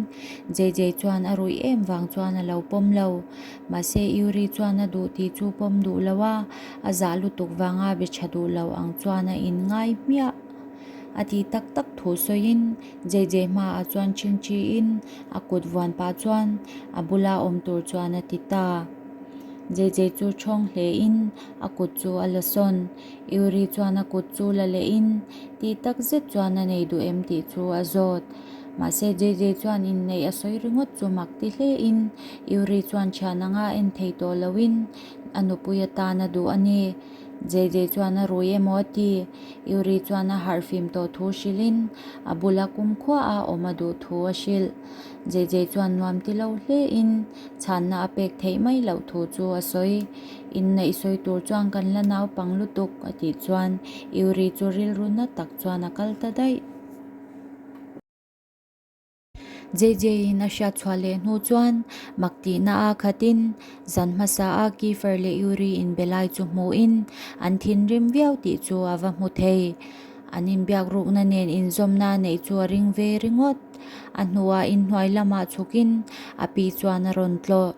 JJ chuan a ruih em vang chuan a lo pawm lo. Mahse Yuri chuan a duh tih chu pawm duh lo a, a zah lutuk vanga be tha duh lo ang chuan a inngai hmiah. A tih tak tak thu sawiin JJ hmaah chuan chingchiin a kut vuan pah chuan a bula awm tur chuan a ti ta. JJ chu thawng hlein a kut chu a la sawn. Yuri chuan a kut chu la lehin tih tak zet chuan a nei duh em tih chu a zawt. Mahse JJ chuan inneih a sawi ringawt chu mak ti hlein Yuri chuan thian anga en thei tawh loin a nupui atan a duh a ni. JJ chuan a rui emaw a ti. Yuri chuan a harhfim tawh thu hrilhin a bula kumkhua a awm a duh thu a hrilh. JJ chuan nuam ti lo hlein chhanna a pek theih mai loh thu chu a sawi. Inneih sawi tur chuan kan la naupang lutuk a tih chuan Yuri chu rilru na tak chuan a kal ta daih. JJ-in a hriat chhuah leh hnu chuan mak tihna a khatin zan hmasa a Kiefer leh Yuri inbe lai chu hmuhin an thinrim viau tih chu a va hmu thei. An inbiak rukna nen inzawmna a neih chu a ring ve ringawt. A hnuah inhnuai lamah chhukin a pi chuan a rawn tlawh.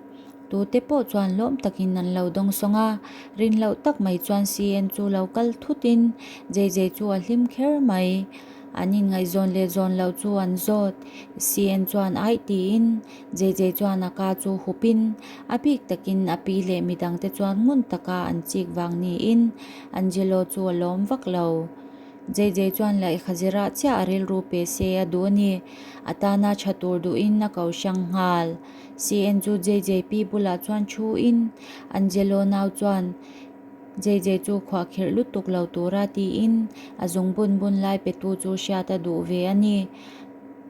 Tute pawh chuan lawm takin an lo dawngsawng a, rin loh tak mai chuan CN chu lo kal thutin JJ chu a hlim kher mai. An inngaihzawn leh zawn loh chu an zawt. CN chuan aih tiin JJ chuan a ka chu hupin a bik takin a pi leh midangte chuan ngun taka an chik vang niin Angelo chu a lawm vak lo. JJ chuan lehkha zirah chiah a rilru pe se a duh a ni. A tana tha tur duhin a ko hrang nghal. CN chu JJP bulah chuan thu in Angelo nau chuan JJ chu khuahkhirh lutuk lo tura tiin a zung bun bun lai petu chu hriat a duh ve a ni.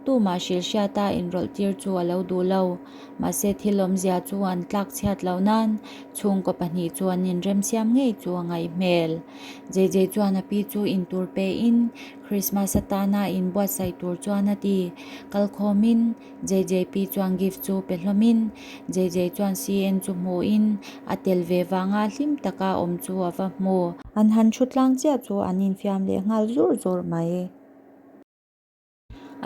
Tumah hrilh hriata inrawlh tir chu a lo duh lo. Mahse thil awmzia chu an tlak chhiat loh nan chhungkaw pahnih chu an inremsiam ngei chu a ngaih hmel. JJ chuan a pi chu intur pe in Christmas atana inbuatsaih tur chuan a ti. Kalkhawmin JJP chuan gift chu pe hlawmin JJ chuan CN chu hmuhin a tel ve vanga hlim taka awm chu a va hmu. An han thu tlang chiah chu an infiam leh nghal zur zur mai.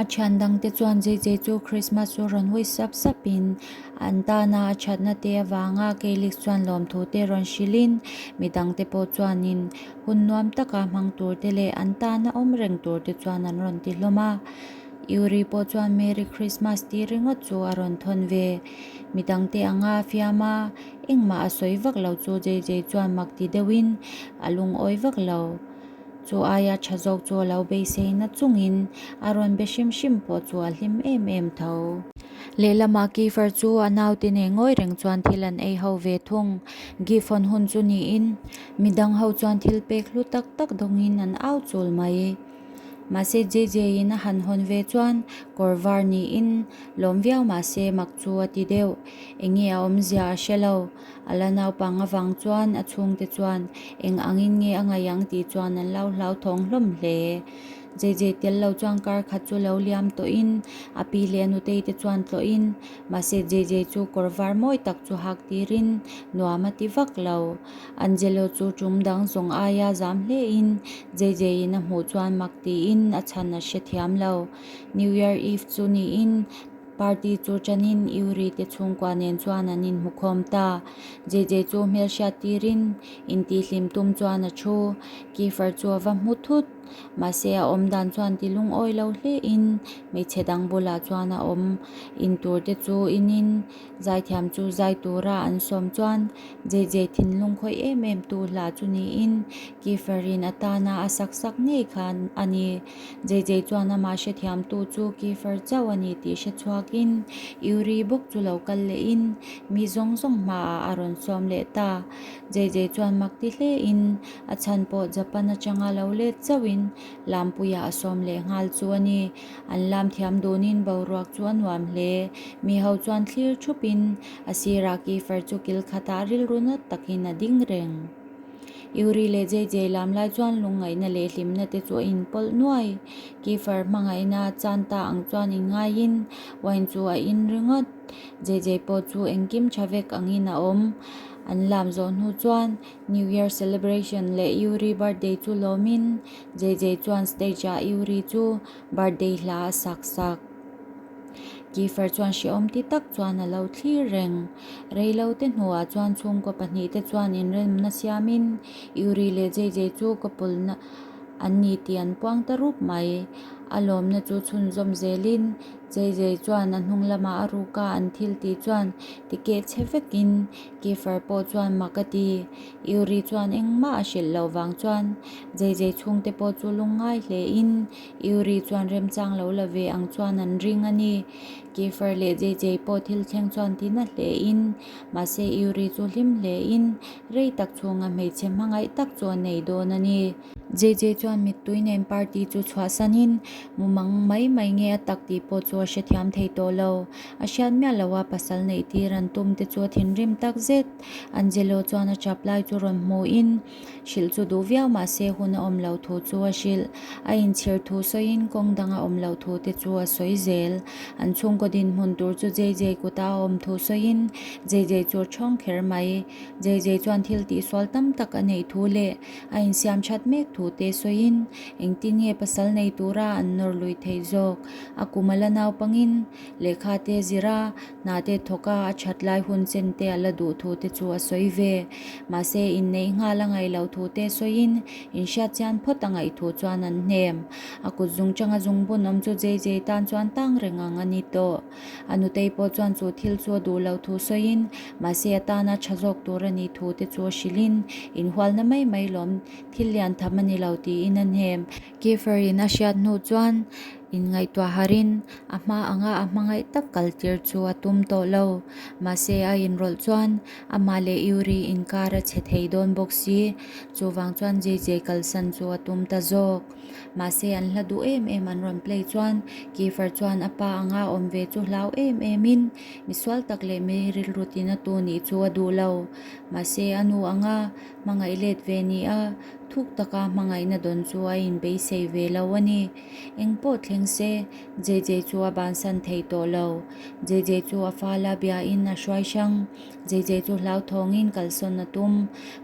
A thian dangte chuan JJ chu Christmas chu rawn wish sap sapin an tana a thatna te avanga Calix chuan lawmthu te rawn hrilhin midangte pawh chuanin hun nuam taka hmang tur te leh an tana awm reng tur te chuan an rawn ti hlawm a. Yuri pawh chuan Merry Christmas tih ringawt chu a rawn thawn ve. Midangte anga fiam a, engmah a sawi vak lo chu JJ chuan mak ti deuhin a lungawi vak lo. Chu aia tha zawk chu a lo beisei na chungin a rawn be hrim hrim pawh chu a hlim em em tho. Lehlamah Kiefer chu a naute nen ngawi reng chuan thil an ei ho ve thung. Gift hawn hun chu niin midang ho chuan thil pek hlu tak tak dawngin an au chul mai. Mahse JJ in a han hawn ve chuan kawr var niin lawm viau mahse mak chu a ti deuh. Enge a awmzia a hre lo. A la naupang avang chuan a chhungte chuan eng angin nge a ngaih ang tih chuan an lo hlauthawng hlawm hle. JJ tel lo chuan kar khat chu lo liam tawhin a pi leh a nutei te chuan tlawhin mahse JJ chu kawr var mawi tak chu hak tirin nuam a ti vak lo. Angelo chu tum dang zawng aia zam hlein JJ-in a hmuh chuan mak tiin a chhan a hrethiam lo. New Year Eve chu niin party chu tanin Yuri te chhungkua nen chuan an inhmukhawm ta. JJ chu hmelhriat tirin intihhlim tum chuan a thu. Kiefer chu a va hmu thut. Mahse a awm dan chuan ti lungawi lo hlein hmeichhe dang bulah chuan a awm. Intur te chu inin Zaithiam chu zai tura an sawm chuan JJ thinlung khawih em em tu hla chu niin Kiefer-in a tana a sak sak ngei kha a ni. JJ chuan amah hrethiamtu chu Kiefer chauh a ni tih hre chhuakin Yuri bawk chu lo kal lehin mi zawng zawng hmaah a rawn sawm leh ta. JJ chuan mak ti hlein a chhan pawh Japan atanga lo let chauhin Lampuiah a sawm leh nghal chu a ni. An lam thiam dunin boruak chu a nuam hle. Mi ho chuan thlir thupin a sirah Kiefer chu kil khatah rilru nat takin a ding reng. Yuri leh JJ lam lai chuan lungngaihna leh hlimna te chu a inpawlh nuai. Kiefer hmangaihna chan ta ang chuan inngaiin wine chu a in ringawt. JJ pawh chu engkim tha vek angin a awm. An lam zawh hnu chuan New Year celebration leh Yuri birthday chu lawmin JJ chuan stage ah Yuri chu birthday hla a sak sak. Kiefer chuan hrehawm ti tak chuan a lo thlir reng. Reilo te hnuah chuan chhungkaw pahnih te chuan inremna siamin Yuri leh JJ chu couple na an ni tih an puang ta rup mai. A lawmna chu chhunzawm zelin JJ chuan a hnung lamah a ruka an thil tih chuan tikeh che vekin Kiefer pawh chuan mak a ti. Yuri chuan engmah a hrilh loh vang chuan JJ chhungte pawh chu lungngai hlein Yuri chuan remchang lo la ve ang chuan an ring a ni. Kiefer leh JJ pawh thil thleng chuan ti na hlein mahse Yuri chu hlim hlein rei tak chhunga hmeichhe hmangaih tak chu a nei dawn a ni. JJ chuan mittui nen party chu chhuahsanin mumang mai mai nge a tak tih pawh chu a hrethiam thei tawh lo. A hriat miah lo a pasal neih tir an tum te chu a thinrim tak zet. Angelo chuan a chap lai chu rawn hmuhin hrilh chu duh viau mahse hun a awm loh thu chu a hrilh. A inchhir thu sawiin kawng dang a awm loh thu te chu a sawi zel. An chhungkaw dinhmun tur chu JJ kuta a awm thu sawiin JJ chu a thawng kher mai. JJ chuan thil tihsual tam tak a neih thu leh a insiam that mek thu te sawiin engtin nge pasal nei tura an. an nawr lui thei zawk. A kum a la naupangin lehkha te zir a, hna te thawk a, a that lai hun chen te a la duh thu te chu a sawi ve. Mahse, inneih nghal a ngaih loh thu te sawiin inhriat chian phawt a ngaih thu chuan an hnem. A kut zung changa zungbun awm chu JJ tan chuan tang reng ang a ni tawh. A nutei pawh chuan chu thil chu a duh loh thu sawiin, mahse a tana tha zawk tur a nih thu te chu a hrilhin, inhualna mai mai lawm thil lian tham a ni lo tiin a hnem. Kiefer-in a hriat hnu chuan inngaihtuah harin a hma anga a hmangaih tak kaltir chu a tum tawh lo. Mahse a inrawlh chuan amah leh Yuri inkar a chhe thei dawn bawk si, chuvang chuan JJ kalsan chu a tum ta zawk. Mahse an hla duh em em an rawn play chuan Kiefer chuan a pa anga awm ve chu hlau em em in misual tak leh mi rilru tina tu nih chu a duh lo. Mahse a nu anga hmangaih let ve ni a, thuk taka hmangaihna dawn chu a inbeisei ve lo a ni. Eng pawh thleng se JJ chu a bansan thei tawh lo. JJ chu a fala biain a hruai hrang. JJ chu hlauthawngin kalsawn a tum.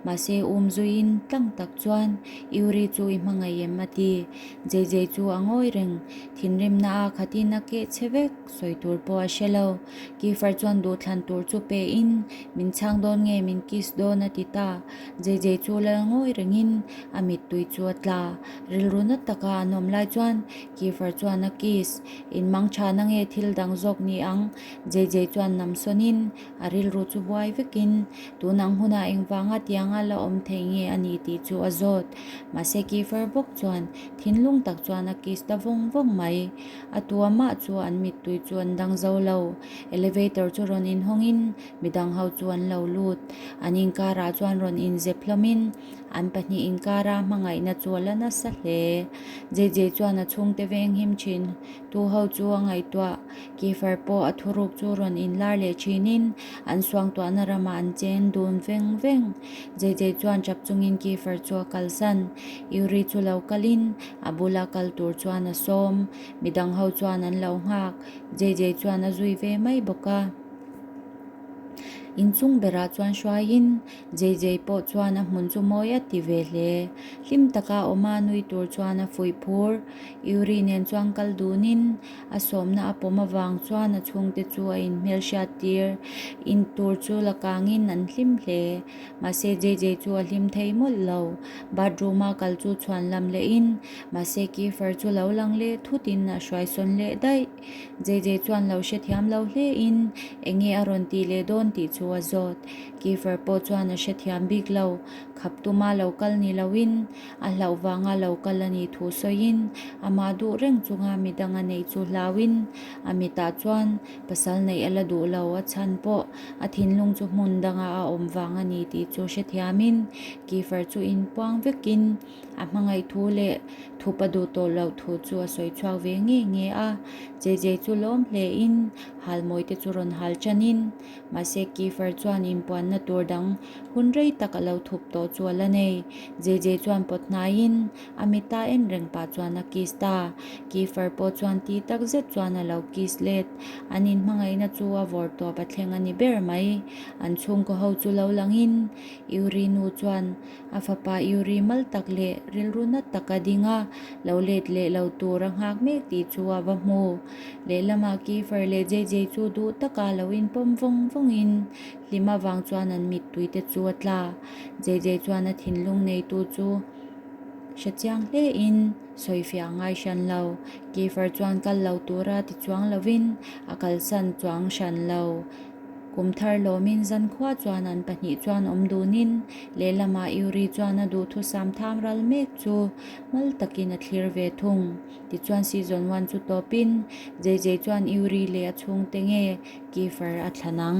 Mahse um zuiin tlang tak chuan Yuri chu i hmangaih em a ti. JJ chu a ngawi reng. Thinrimna a khatin a keh che vek. Sawi tur pawh a hre lo. Kiefer chuan duhthlan tur chu pe in min chhang dawn nge min kiss dawn a ti ta. JJ chu lal ngawi rengin a mittui chu a tla. Rilru na taka an awm lai chuan Kiefer chuan a kiss. In mang tha na nge thil dang zawk ni ang? JJ chuan nam sawnin a rilru chu buai vekin tun ang hunah engvanga tianga la awm thei nge a ni tih chu a zawt. Mahse Kiefer bawk chuan thinlung tak chuan a kiss ta vawng vawng mai. A tua mah chu an mittui chu an dang zo lo. Elevator chu rawn inhawngin midang ho chu an lo lut. An inkarah chuan rawn inzep hlawmin an pahnih inkara hmangaihna chu a la nasa hle. JJ chuan a chhungte veng him thin tu ho chu a ngaihtuah. Kiefer pawh a thuruk chu rawn inlar leh thinin an suangtuahna ramah an chen dun veng veng. JJ chuan tap chungin Kiefer chu a kalsan. Yuri chu lo kalin A bula kal tur chuan a sawm. Midang ho chuan an lo nghak. JJ chuan a zui ve mai bawk a. Inchung berah chuan hruaiin JJ pawh chuan a hmun chu mawi a ti ve hle. Hlim taka awma nui tur chuan a fuih phur. Yuri nen chuan kal dunin a sawmna a pawm avang chuan a chhungte chu a inhmelhriat tir. In tur chu la kangin an hlim hle. Mahse JJ chu a hlim thei mawlh lo. Bathroom a kal chu chhuan lam lehin mahse Kiefer chu lo lang leh thutin a hruai sawn leh daih. JJ chuan lo hrethiam lo hlein eng nge a rawn tih leh dawn tih chu a zawt. Kiefer pawh chuan a hrethiam bik lo. Khap tuma lo kal ni loin a hlauh vanga lo kal a nih thu sawiin amah duh reng chunga midang a neih chu hlauin a mitah chuan Pasal neih a la duh lo, a chhan pawh a thinlung chu hmun danga a awm vang a ni tih chu hrethiamin Kiefer chu inpuang vekin a hmangaih thu leh thup a duh tawh loh thu chu a sawi chhuak ve nge nge a. JJ chu lawm hlein halmawi te chu rawn hal tanin mahse Kiefer chuan inpuanna tur dang hun rei tak a lo thup tawh chu a la nei. JJ chuan pawt hnaiin A mita en reng pah chuan a kiss ta. Kiefer pawh chuan ti tak zet chuan a lo kiss let. An inhmangaihna chu a vawr tawp a thleng a ni ber mai. An chhungkaw ho chu lo langin Yuri nu chuan a fapa Yuri mal tak leh rilru na tak a ding a, lo let leh lo tur a nghak mek tih chu a va hmu. Lehlamah Kiefer leh JJ chu duh taka lo inpawm vawng vawngin hlim avang chuan an mittui te chu a tla. JJ chuan a thinlung neitu chu. Hre chiang hlein sawifiah a ngai hran lo. Kiefer chuan kal lo tura ti chuang lovin a kalsan chuang hran lo. Kum thar lawmin zankhua chuan an pahnih chuan awm dunin lehlamah Yuri chuan a duhthusam tham ral mek chu mal takin a thlir ve thung. Tichuan season one chu tawpin JJ chuan Yuri leh a chhungte nge Kiefer a thlan ang.